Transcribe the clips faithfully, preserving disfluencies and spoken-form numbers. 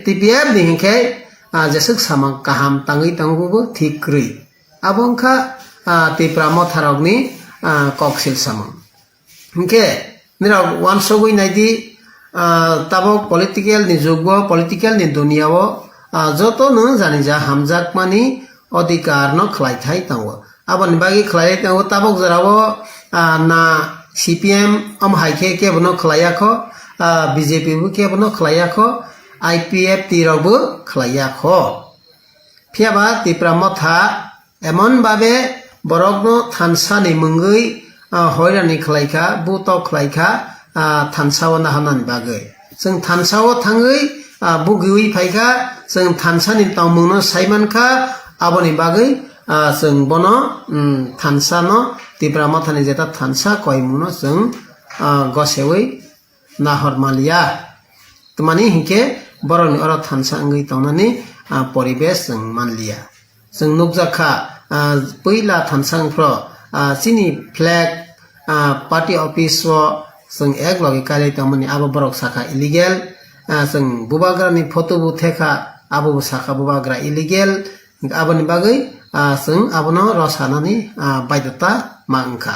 T P F ni hinkhe, ah, jeswk samung kaham tangwi tongo bo thik kwrwi. Abo wngkha, ah, Tipra motharokni, ah, koksil samung. Hinkhe nirok uansugwi naidi, ah, tabok political ni jugo, political ni duniya o, ah, joto no jani ja hamjakmani odhikar no khlai thai tongo. Aboni bagwi khlai tongo tabok jora o, ah, na C P M omo hai khe kebo no khlai ya kho, ah, B J P bo kebo no khlai ya kho, I P F T rok bo khlai ya kho. Phiya ba Tipra motha emon babe borokno thansa ni mungwi, ah, hoirani khlai kha, butok khlai kha, ah, thansa o naharnani bagwi. Chwng thansa o thangwi, ah, bugiwi phai kha, chwng thansa ni tongmung no sai man kha, aboni bagwi, ah, chwng bono, um, thansa no Tipra motha ni jeta thansa koimung no chwng, ah, gosewi nahor manliya. Tmani hinkhe borokni oro thansa wngwi tongnani, ah, poribesh chwng manliya. Chwng nukjak kha, ah, puila thansa wngphro, ah, chini flag, ah, party office o chwng ek logi kailai tongmani abo borok sakha illegal. Ah, chwng bubagrani photo bo thekha, abo bo sakha bubagra illegal. Aboni bagwi, ah, chwng abono rw sanani, ah, baidhota ma wngkha.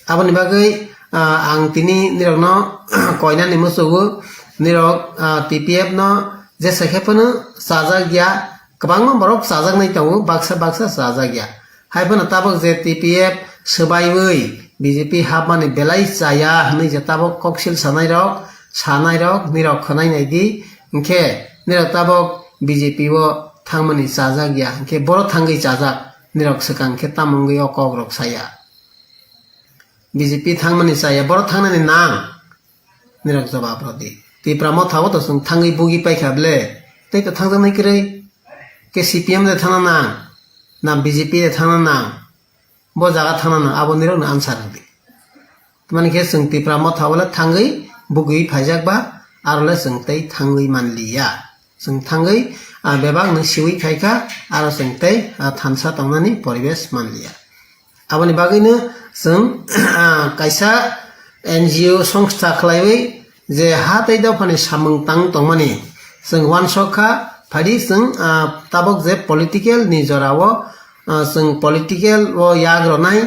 Aboni bagwi, ah, ang tini nirokno koinani muchugo, nirok, ah, T P F no jesa khe phano chajak ya, kwbangma borok chajaknai tongo, baksa baksa chajak ya. Hai phano tabok je T P F swbaiwi B J P hapmani belai chaya hwnwi je tabok koksil sanairok, sanairok nirok khwnai naidi, hinkhe nirok tabok B J P o thangmani chajak ya, hinkhe boro thangwi chajak, nirok swkang khe tamo wngwi o kokrok saya. B J P thangmani chaya, borok thangnani nang? Nirok jawab rw di. Tipra motha o to chwng thangwi bugi paikha ble, tei to thangjaknai kwrwi. Khe C P M de thangna nang, na B J P de thangna nang, bo jaga thangna nang, abo nirokno answer rw di. Tamani khe chwng Tipra motha o le thangwi bugi phaijak ba, aro le chwng tei thangwi manliya. Chwng thangwi, ah, bebak no siwi khai kha, aro chwng tei, ah, thansa tongnani poribesh manliya. Aboni bagwino chwng, ah, kaisa N G O songstha khlaiwi je ha tei dophani samung tang tongmani chwng uansuk kha, phaidi chwng, ah, tabok je political ni jorao, ah, chwng political o yak rwnai,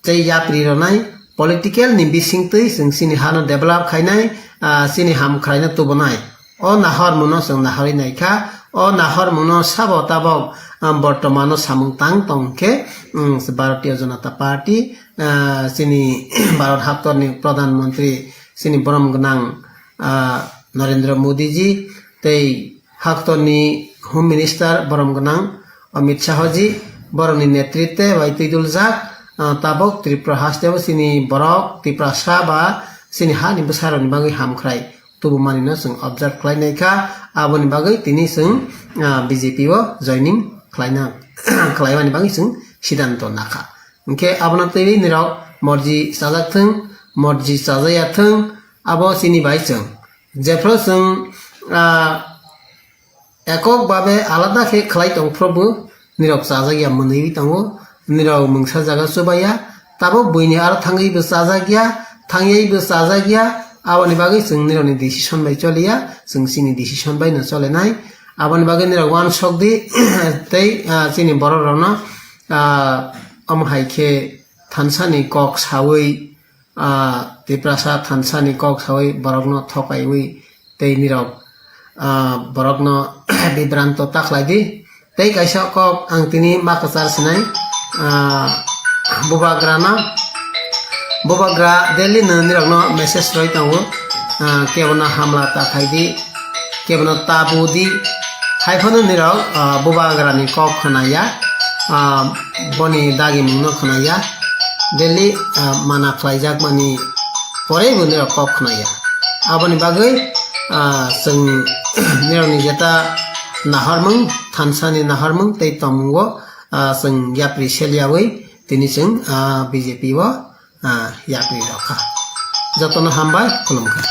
tei yapri rwnai political ni bisingtwi chwng chini hano develop khainai, ah, chini ham khwlaino tubunai. O nahormungno chwng nahorwi naikha, o nahormungno sabo tabok, ah, bortomano samung tang tong khe, um, Bharatiya Janata Party, ah, chini Bharat haptorni Pradhan Mantri chini borom gwnang, ah, Narendra Modi ji tei haktorni Home Minister borom gwnang Amit Shah ji, borokni netritwe bai twiduljak, ah, tabok Tripura hasteo chini borok Tiprasa ba chini hani bwsarokni bagwi hamkhrai tubumanino chwng observe khlai naikha, aboni bagwi tini chwng, ah, B J P o joining khlaina, khlaimani bagwi chwng sidanto nakha. Hinkhe abono twiwi nirok morji chajak thwng, morji chajaya thwng, abo chini bai chwng. Jephru chwng, ah, ekok babe alada khe khlai tongphuru bo nirok chajak ya mwnwi tongo, nirok mungsa jaga chubaya, tabok buini aro thangwi bo chajak ya, thangyai bo chajak ya, aboni bagwi chwng nirokni decision bai choliya, chwng chini decision bai no cholenai. Aboni bagwi nirok uansuk di tei, ah, chini borok rokno, ah, omo hai khe thansa ni kok sawi, ah, Tiprasa thansa ni kok sawi borokno thokaiwi tei nirok, ah, borokno bibranto ta khlai di. Tei kaisa kok ang tini ma kwchar sinai, ah, bubagrano, bubagra Delhi no nirokno message rwi tongo, ah, kebono hamla ta khai di. Kebono ta bu di, hai phano nirok, ah, bubagrani kok khwnaya, ah, boni dagimungno khwnaya, daily, ah, mana khlaijakmani poraibo nirok kok khwnaya. Aboni bagwi, ah, chwng nirokni jeta nahormung, thansani nahormung tei tongmungo, ah, chwng yapri selyawi tini chwng, ah, B J P o, ah, yapri rokha. Jotono hambai, khulumkha.